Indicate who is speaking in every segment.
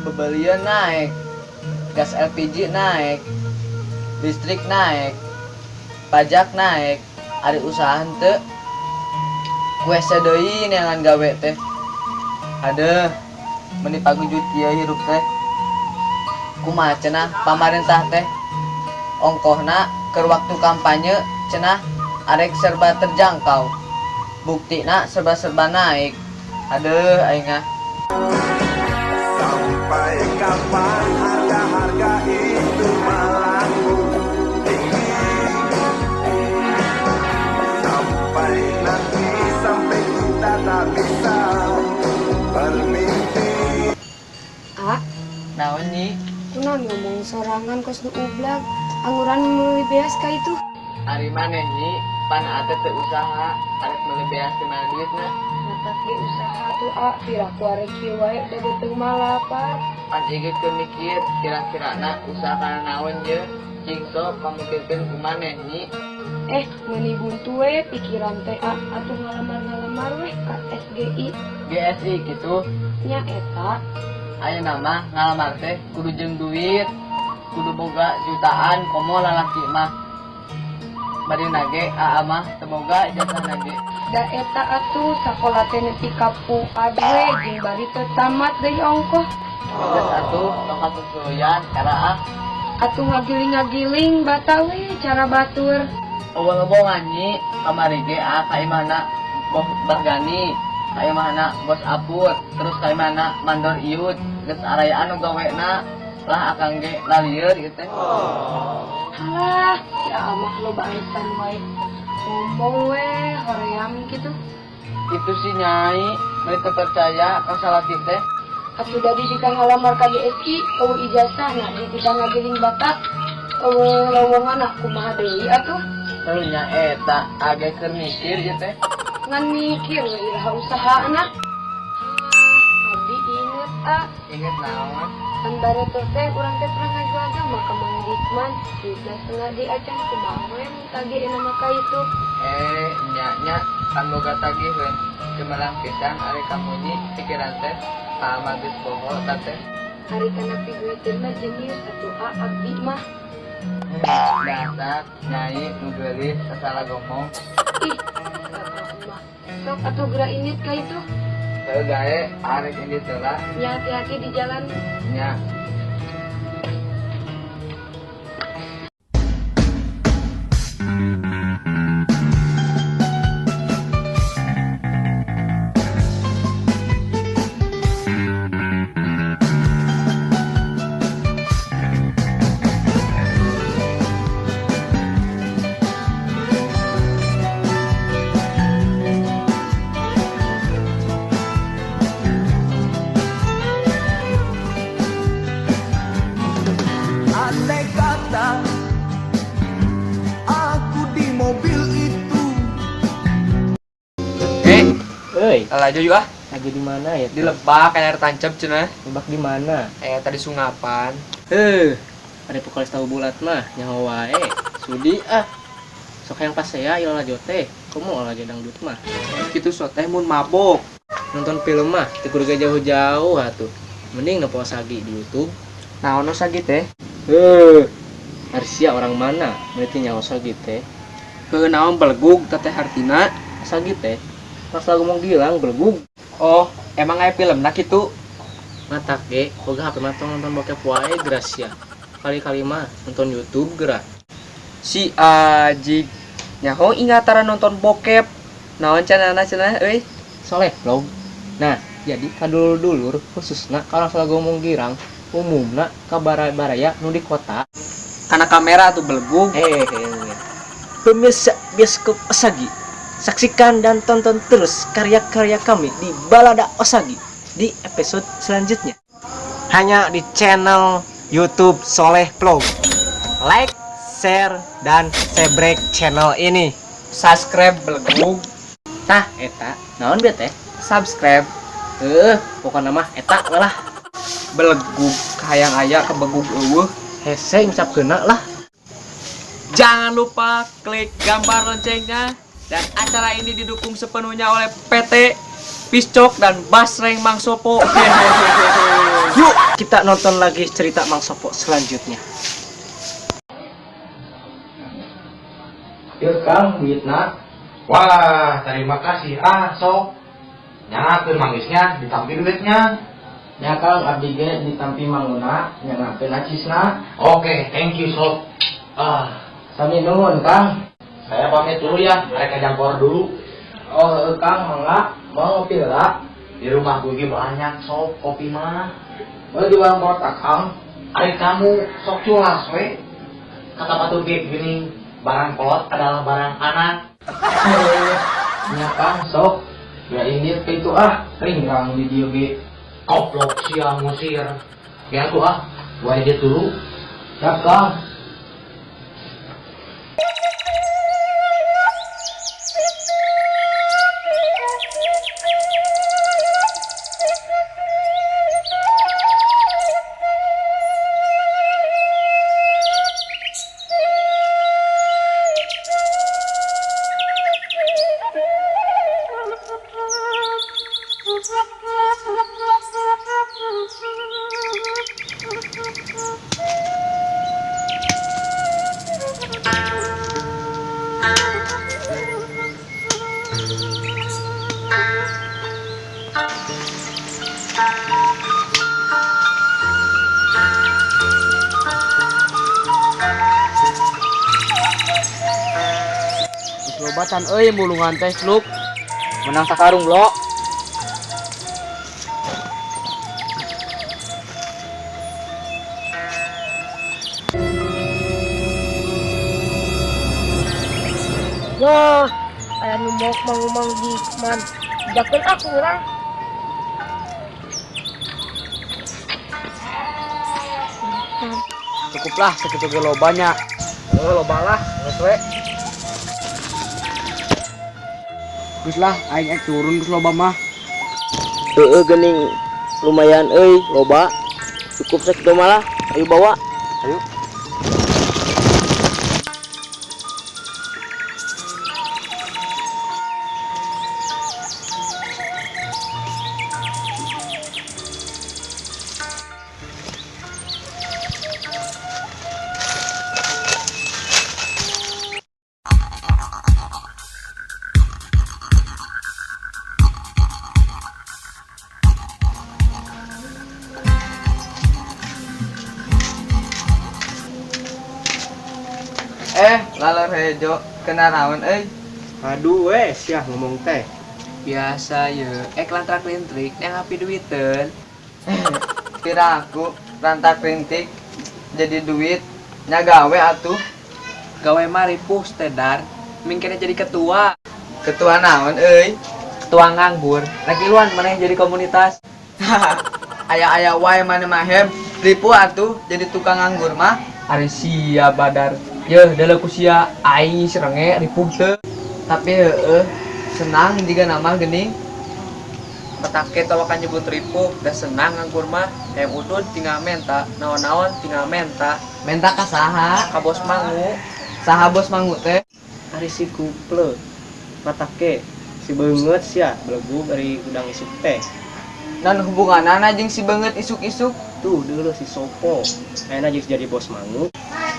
Speaker 1: Bebelian naik, gas LPG naik, listrik naik, pajak naik, ari usaha henteu. Kue deui neangan gawe teh. Aduh, meni pagujut kieu hirup teh. Kumaha cenah pamarentah teh? Ongkohna keur waktu kampanye cenah arek serba terjangkau. Buktina serba-serba naik. Aduh, aing ah.
Speaker 2: Sampai kapan harga-harga itu melambung tinggi? Sampai nanti, sampai kita tak bisa bermimpi.
Speaker 3: Ah,
Speaker 1: Naon, Nyi?
Speaker 3: Kunaon ngomong sorangan kos nu ublag? Anguran meuli beas ka itu.
Speaker 1: Ari maneh, Nyi, pan ate teu usaha, arek meuli beas di mana duitna?
Speaker 3: Matak ge usaha tuh, ah, piraku arek kieu wae da beuteung mah lapar.
Speaker 1: Pan ieu keur mikir kira-kirana usaha kana naon ye, cing sok pamikirkeun ku maneh, Nyi.
Speaker 3: Eh, meuni buntu we pikiran teh, ah, atuh ngalamar-ngalamar weh ka SGI.
Speaker 1: GSI gitu?
Speaker 3: Nya eta.
Speaker 1: Ayeuna mah ngalamar teh kudu jeung duit, kudu boga jutaan komo lalaki mah. Bari nage aa mah teu boga ijazah ge.
Speaker 3: Da eta atuh, sakola teh nepi ka PUAD we jeung bari teu tamat deui ongkoh.
Speaker 1: Geus atuh, tong katutuyan era ah.
Speaker 3: Atuh ngagiling-ngagiling bata we cara batur.
Speaker 1: Eueuh lobongan, Nyi, kamari ge aa ka imahna Bos Bargani, ka imahna Bos Apur, terus ka imahna Mandor Iut, geus arayaan nu gawena lah, akang ge lalieur ieu teh.
Speaker 3: Halah, si Aa mah loba alasan wae. Ngomong we hoream kitu.
Speaker 1: Itu sih, Nyai, meuni teu percaya ka salaki teh.
Speaker 3: Atuh da dititah ngalamar ka GSI, euweuh ijazah na, dititah ngagiling bata, euweuh lowongan, kumaha deui atuh?
Speaker 1: Lalu nya eta age keur mikir ieu teh.
Speaker 3: Ngan mikir we, iraha usahana? Ah, abdi inget, ah.
Speaker 1: Inget naon?
Speaker 3: Kan bareto teh urang teh pernah ngajual mah ka Mang Dikman, duitna setengah di acan, kumaha we mun tagih mah ka itu?
Speaker 1: Eh, nya nya pan boga tagiheun. Cemerlang pisan ari kamu, Nyi, pikiran teh. Aa geus poho eta teh.
Speaker 3: Ari kana piguiteun mah jenius atuh, ah, abdi mah.
Speaker 1: Dasar Nyai nu geulis sasalah ngomong.
Speaker 3: Ih, kakak mah. Sok atuh geura indit ka itu.
Speaker 1: Heuh gae, arek indit heula.
Speaker 3: Nya, hati-hati di jalan.
Speaker 1: Nya.
Speaker 2: Andai kata aku di mobil itu.
Speaker 1: Eh,
Speaker 4: Euy,
Speaker 1: lalajo yuk ah.
Speaker 4: Lagi di mana ya?
Speaker 1: Di lebak kayak air tancap cenah.
Speaker 4: Lebak di mana?
Speaker 1: Eh, tadi sungapan.
Speaker 4: Heh, ada vokalis tahu bulat mah, nyaho wae. Sudi ah. Sok yang pasea ieu lalajo teh. Komo lalajo dangdut mah.
Speaker 1: Kitu so teh mun mabok.
Speaker 4: Nonton film mah teu kudu jauh-jauh atuh. Mending nempo Osagi di YouTube.
Speaker 1: Naon Osagi teh?
Speaker 4: Heh, ari sia orang mana? Berarti nyaho Osagi teh.
Speaker 1: Heuh, naon belegug teh hartina?
Speaker 4: Osagi teh. Pas lagu mau gilang belegug.
Speaker 1: Oh, emang aya filmna kitu?
Speaker 4: Matak ge, boga HP mah tong nonton bokep wae, Gracia. Kali-kali mah nonton YouTube geura.
Speaker 1: Si Ajig nyaho ingatara nonton bokep. Naon cenahna cenah euy?
Speaker 4: Soleh Vlog. Nah, jadi ka dulur-dulur khususna ka urang Ngomong Girang, umumna ka baraya nu di kota.
Speaker 1: Kana kamera tuh belegug.
Speaker 4: Eh, pemirsa bioskop Osagi, saksikan dan tonton terus karya-karya kami di Balada Osagi di episode selanjutnya. Hanya di channel YouTube Soleh Vlog. Like, share, dan sebrek channel ini.
Speaker 5: Subscribe belegug.
Speaker 4: Tah eta naon bieu teh?
Speaker 5: Subscribe.
Speaker 4: Pokokna mah eta lah.
Speaker 5: Belegug hayang aya kebegug eueuh.
Speaker 4: Hese ngucapkeunna lah.
Speaker 5: Jangan lupa klik gambar loncengnya. Dan acara ini didukung sepenuhnya oleh PT Piscok dan Basreng Mang Sopo.
Speaker 4: Yuk kita nonton lagi cerita Mang Sopo selanjutnya.
Speaker 1: Yuk Kang, duitna.
Speaker 6: Wah, terima kasih. Ah, sok. Nyangakeun mangisnya, ditampi duitnya.
Speaker 1: Nya Kang, abdi ge ditampi manguna, nyangakeun acisna.
Speaker 6: Oke, thank you sob. Ah,
Speaker 1: sami nuhun Kang.
Speaker 6: Saya pamit dulu ya, mereka jangkor dulu.
Speaker 1: Oh, Kang, mangga, mau ngopi lah.
Speaker 6: Di rumah gue banyak sob, kopi mah.
Speaker 1: Oh, di warung kota Kang.
Speaker 6: Ari kamu sok culas we. Kata batur ge gini, barang kolot adalah barang anak.
Speaker 1: Nya Kang, sok. Ya ini itu ah, ringgang di dieu ge.
Speaker 6: Koplok sia ngusir. Ya tuh ah, gua edit dulu.
Speaker 1: Siap Kang.
Speaker 5: Loba can euy mulungan teh sluk. Menang sakarung lo.
Speaker 3: Wah, aya nu maok mangumang di man. Jakeun aku urang.
Speaker 5: Cukuplah segitu ge lobanya. Loba lah, geus we. Geus lah, aing ek turun geus loba mah.
Speaker 1: Heeh geuning lumayan euy loba. Cukup sakitu mah lah, ayo bawa.
Speaker 5: Ayo.
Speaker 1: Lalor hejo kena raon euy.
Speaker 4: Aduh weh, sia ngomong teh.
Speaker 5: Biasa ye, ek lantrak lintrik yang api duiteun.
Speaker 1: Kira aku rantak rintik jadi duit nya gawe atuh.
Speaker 5: Gawe mah ripuh stedar, mingkene jadi ketua.
Speaker 1: Ketua naon euy?
Speaker 5: Ketua nganggur, lagi luan maneh jadi komunitas.
Speaker 1: Aya-aya wae maneh mah hem, ripuh atuh jadi tukang nganggur mah.
Speaker 5: Ari sia badar. Yeuh, deuleu ku sia aing srenge ripuh teu.
Speaker 1: Tapi heueuh, senang jiga nama geuning.
Speaker 5: Petake tawakan nyebut ripuh, da senang nganggur mah. Hayang udud tinggal menta, naon-naon tinggal menta.
Speaker 1: Menta ka saha?
Speaker 5: Ka bos mangu.
Speaker 1: Saha bos mangu teh?
Speaker 4: Ari si kuple. Patake si beungeut sia belegug ari udang isuk teh.
Speaker 1: Naon hubunganana jeung si beungeut isuk-isuk?
Speaker 4: Tuh deuleu si Sopo. Ayeuna jeung jadi bos mangu.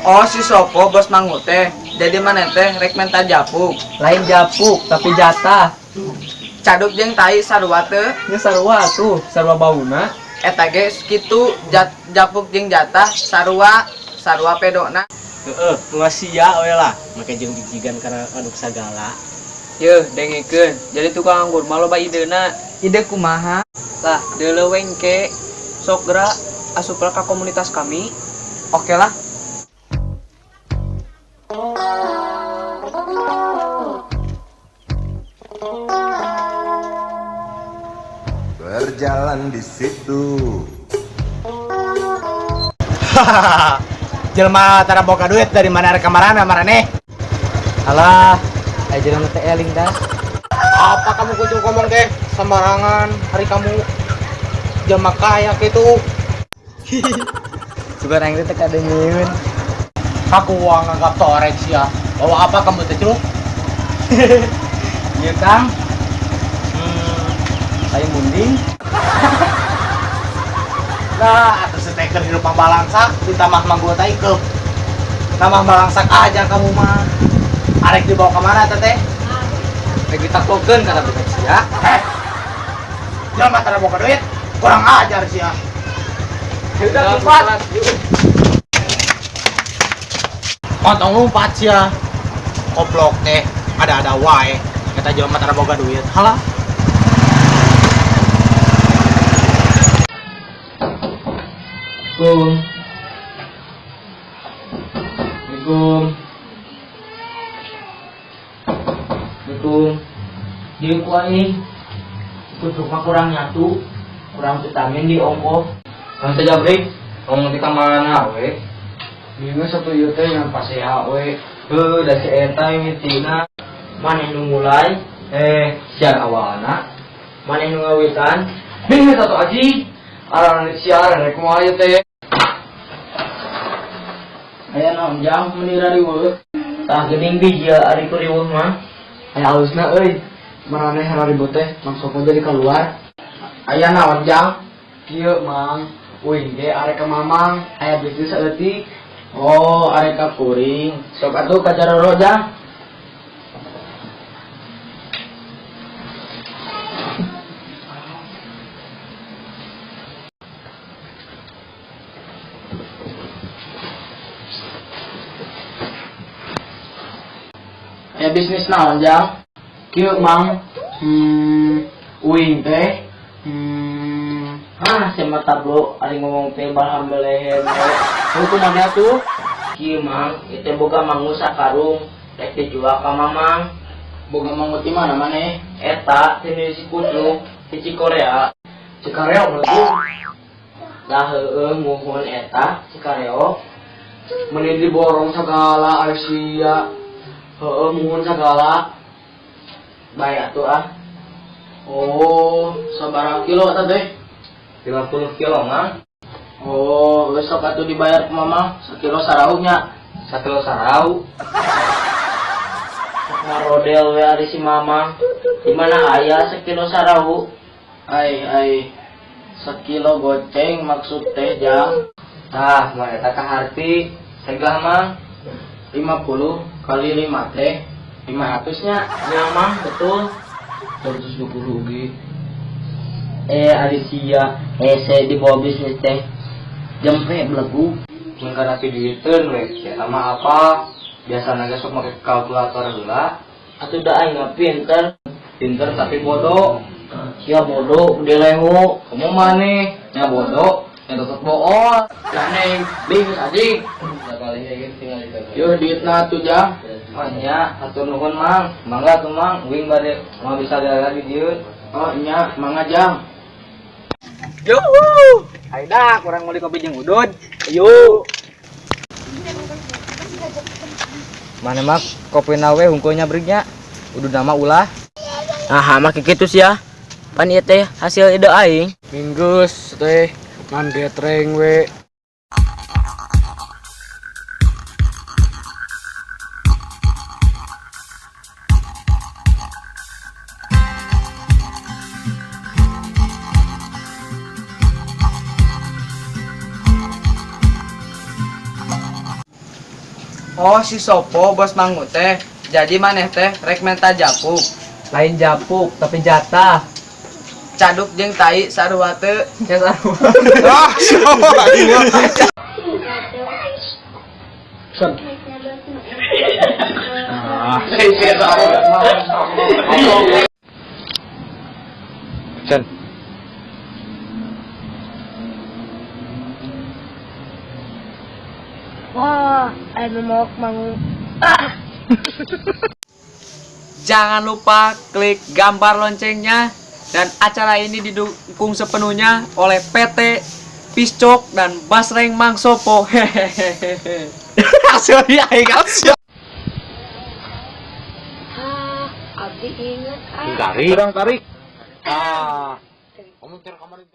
Speaker 1: Oh si Sopo bos mangu teh. Jadi maneh teh rek menta japuk.
Speaker 5: Lain japuk tapi jatah.
Speaker 1: Caduk jeung tai sarua teu.
Speaker 5: Nya sarua atuh, sarua bauna.
Speaker 1: Eta ge kitu japuk jeung jatah sarua, sarua pedona.
Speaker 4: Heeh, nu sia we lah. Make jeung jijigan kana aduk sagala.
Speaker 5: Yeuh, dengekeun. Jadi tukang anggur mah loba idena.
Speaker 1: Ide kumaha?
Speaker 5: Lah, deuleu wengke. Sok gerak asuplah ka komunitas kami.
Speaker 1: Oke lah.
Speaker 2: Berjalan di situ.
Speaker 6: Jelma tara boga duit dari mana rek kamarana maraneh?
Speaker 5: Alah, aya jelema teh eling dah.
Speaker 6: Apa kamu kucing ngomong teh sembarangan hari kamu jelma kaya gitu.
Speaker 5: Sugan aing teh teu kadengeun.
Speaker 6: Aku uang nganggap torek sia. Bawa apa kamu teh celuk?
Speaker 5: Ieu Kang. Tai munding.
Speaker 6: Nah, atau seteker hidup balangsak ditambah manggota tai. Nambah balangsak aja kamu mah. Arek dibawa kemana teteh?
Speaker 5: Rek ditaklokeun kana budak sia.
Speaker 6: Heh. Jelma tara boga duit, kurang ajar sia.
Speaker 5: Udah lompat.
Speaker 6: Ontong lompat sia. Koplok teh, ada-ada wae. Eta jelema tara boga duit. Halah.
Speaker 1: Assalamualaikum. Assalamualaikum. Assalamualaikum.
Speaker 4: Dieu ku aing. Kucuk mah kurang nyatu, kurang vitamin di ongkoh.
Speaker 5: Kang teh jabrik, ngomong di kamana we?
Speaker 1: Bingung satu ieu teh yang pasea we.
Speaker 5: Heuh, da si eta mimitina.
Speaker 4: Maneh nu mulai,
Speaker 5: Sian awalna.
Speaker 4: maneh nu ngawitan.
Speaker 5: Bingung satu aji. Aran siaran rek kumaha ieu teh?
Speaker 1: Aya naon jang meuni rariweuh.
Speaker 4: Tah geuning biji ari kuriweuh mah.
Speaker 1: Aya alusna euy. Maraneh raribut teh langsung jadi keluar. Aya naon jang? Kieu Mang, uing ge arek ka Mamang, aya bisnis saeutik. Oh, arek ka kuring. Sok atuh ka jaroro jang. Aya bisnis naon jang? Kieu Mang, uing teh,
Speaker 4: Ah, sia mah tablo ari ngomong teh balham belehem.
Speaker 1: Heuh kumaha atuh?
Speaker 4: Kieu Mang, ieu teh boga mangu sakarung, rek dijual ka Mamang.
Speaker 1: Boga mangu ti mana maneh?
Speaker 4: Eta ti si kucuk ti Cikorea.
Speaker 1: Cikareo berarti.
Speaker 4: Lah heueuh muhun eta Cikareo.
Speaker 1: Meni diborong sagala ari sia. Heueuh muhun sagala.
Speaker 4: Bae atuh ah.
Speaker 1: Oh, sabaraha kilo eta teh?
Speaker 5: 50 kilo Mang.
Speaker 1: Oh, besok atuh dibayar ku Mamang sakilo sarau nya.
Speaker 5: Sakilo sarau.
Speaker 4: Ngarodel we ari si Mamang. Di mana aya sekilo sarau?
Speaker 1: Ai ai sakilo goceng maksud teh jang.
Speaker 5: Tah, mah eta kaharti. Segah Mang.
Speaker 1: 50 kali 5 teh 500 nya.
Speaker 4: Nya Mang, betul.
Speaker 1: 120 ge.
Speaker 4: Ari sia hese dibawa bisnis teh. Jempe belegu.
Speaker 5: Mun kana duiteun we, eta mah apa? Biasana ge sok make kalkulator heula.
Speaker 4: Atuh da aing mah pinter.
Speaker 5: Pinter tapi bodoh.
Speaker 4: Sia bodoh gede leho.
Speaker 5: Kamu maneh nya bodoh, nya tetep bohong.
Speaker 1: Ganeng, bingis anjing. Yo duitna atuh jang.
Speaker 5: Oh nya, hatur nuhun Mang. Mangga tuh Mang, uing bade moal bisa jalan di dieu.
Speaker 1: Oh nya, mangga jang.
Speaker 5: Yo. Aida kurang meuli kopi jeung udud.
Speaker 4: Ayo.
Speaker 5: Mana mah kopi nawe hungkulnya brignya. Udud nama ulah.
Speaker 4: Nah, mah kitu sia. Pan ieu teh hasil ide aing.
Speaker 1: Minggus teh ngan getreng we.
Speaker 5: Oh si Sopo bos mangu teh. Jadi maneh teh rek menta japuk. Lain japuk tapi jatah. Caduk jeung tai sarua teu. Ya sarua.
Speaker 2: Ah, siapa lagi?
Speaker 1: Son.
Speaker 2: Ah.
Speaker 5: Cen.
Speaker 3: Wah, aing mau mangu. Ah.
Speaker 5: Jangan lupa klik gambar loncengnya dan acara ini didukung sepenuhnya oleh PT Piscok dan Basreng Mang Sopo. Hehehehe. Sorry aing.
Speaker 3: Hah, abdi inget ah.
Speaker 6: Tarik. Tarik. Ah. Kamu kemarin.